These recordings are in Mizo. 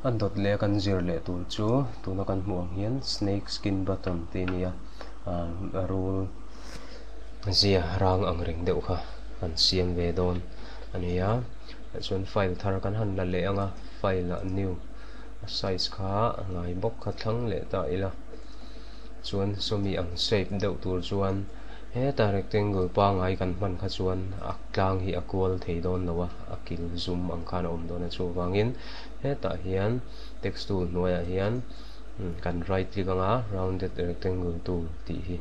A dawt leh a kan zir leh tur chu tuna kan hmuh ang hian snake skin button tih a ni a, a rul zia rang ang reng deuh kha kan siam ve dawn a ni a. Chuan file thar kan han la leh ang a, file ah new a size kha a ngai bawk kha thlang leh ta ila. Chuan sawmi ang shape deuh tur chuan heta rectangle pangai kan hman kha chuan a tlang hi a kual thei dawn lo a, a kil zum ang khan a awm dawn a. Chuvangin hetah hian text tool hnuaiah hian kan right click anga rounded rectangle tool tih hi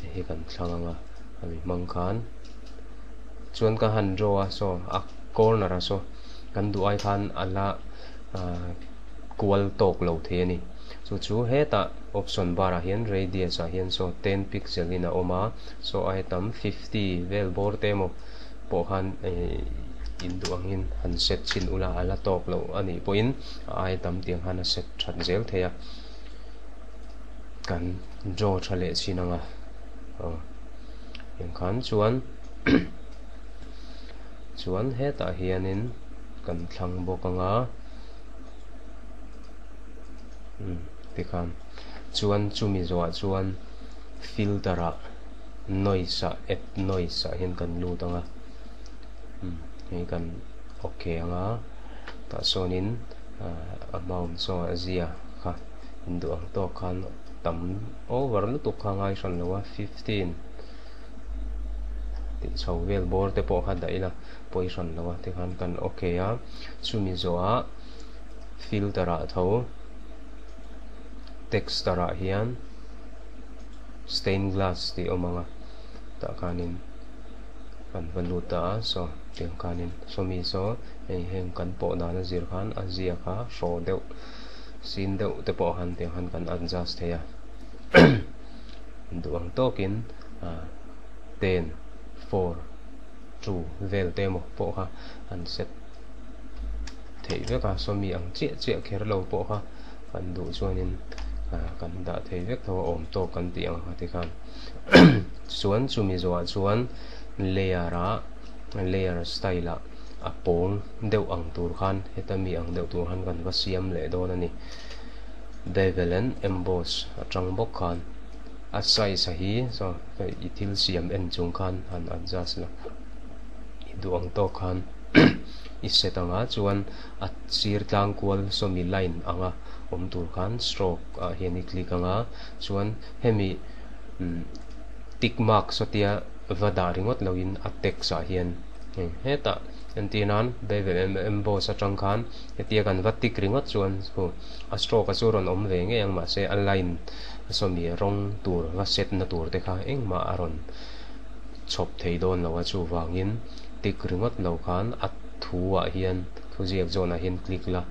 hei hi kan thlang anga ami hmang khan chuan ka han draw a saw a corner a saw kan duh ai khan a la kual tawk lo thei a ni. Chu chu hetah option bar ah hian radius ah hian saw ten pixel in a awm a saw ai tam 50 vel bawr te emaw pawh khan eh in duh angin han set chhin ula a la tawk loh a nih pawhin a ai tam tiang khan a set that zel thei a kan draw tha leh chhin anga aw tiang khan chuan chuan hetah hianin kan thlang bawk anga umm tikhan chuan chumi zawhah chuan filter ah noise ah add noise ah hian kan lut ang a umm hei kan ok ang a tah sawnin ah a hma awm saw a zia kha induh ang tawk khan tam over lutuk kha a ngai hran lo a 15 tih chho vel bawr te pawh kha dah ila pawi hran lo a tikhan kan ok a chumi zawhah filter ah tho texture ah hian stained glass tih awm ang a tah khanin kan va lut ta a saw tiang khanin sawmi saw hei heng kan pawh dan a zir khan a ziak a hraw deuh sin deuh te pawh khan tiang khan kan adjust thei a duh ang tawkin ah 10 4 2 vel te emaw pawh kha an set theih vek a sawmi ang chiah chiah kher lo pawh kha kan duh chuanin ah kan dah thei vek tho a awm tawk kan tih ang kha tikhan chuan chumi zawhah chuan layer ah layer style ah a pawng deuh ang tur khan heta mi ang deuh tur khan kan va siam leh dawn a ni bevel and emboss atang bawk khan a size a hi saw i thil siam en chung khan han adjust la i duh ang tawk khan i set anga chuan a sir tlang kual sawmi line anga awm tur khan stroke ah hian i click anga chuan hemi tick mark sawtia va dah ringawt loin a text ah hian hei hetah entir nan bevel emboss atang khan hetia kan va tick ringawt chuan khu a stroke a chu rawn awm ve ngei ang mahse a line sawmi rawng tur va set na tur te kha engmah a rawn chhawp thei dawn lo a chuvangin tick ringawt lo khan a thu ah hian thu ziak zawn ah hian click la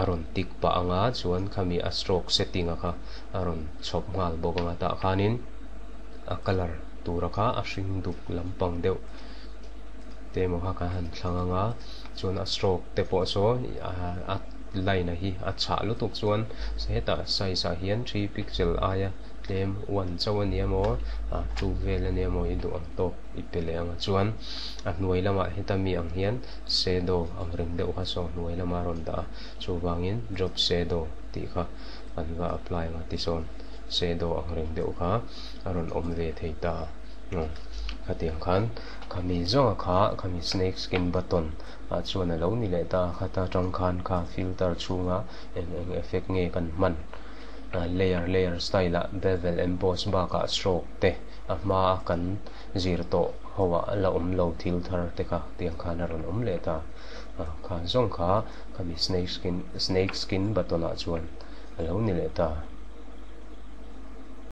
a rawn tick pah anga chuan khami a stroke setting a kha a rawn chhawp nghal bawk anga tah khanin a colour tura kha a hring duk lampang deuh te emaw kha kan han thlang anga chuan a stroke te pawh saw a line a hi a chhah lutuk chuan hetah size ah hian 3 pixel aia tlem 1 chauh a ni emaw ah 2 vel a ni emaw i duh ang tawk i pe leh ang a chuan a hnuai lamah heta mi ang hian shadow ang reng deuh kha saw hnuai lama rawn dah a chuvangin drop shadow tih kha an va apply ang a tisawn shadow ang reng deuh kha a rawn awm ve thei ta a khatiang khan khami zawnga kha khami snake skin button ah chuan a lo ni leh ta a khata tang khan kha filter chhunga eng eng effect nge kan hman layer layer style ah bevel emboss bakah stroke te a hma a kan zir tawh ho ah la awm lo thil thar te kha tiang khan a rawn awm leh ta a kha zawng kha khami snake skin snake skin button ah chuan a lo ni leh ta.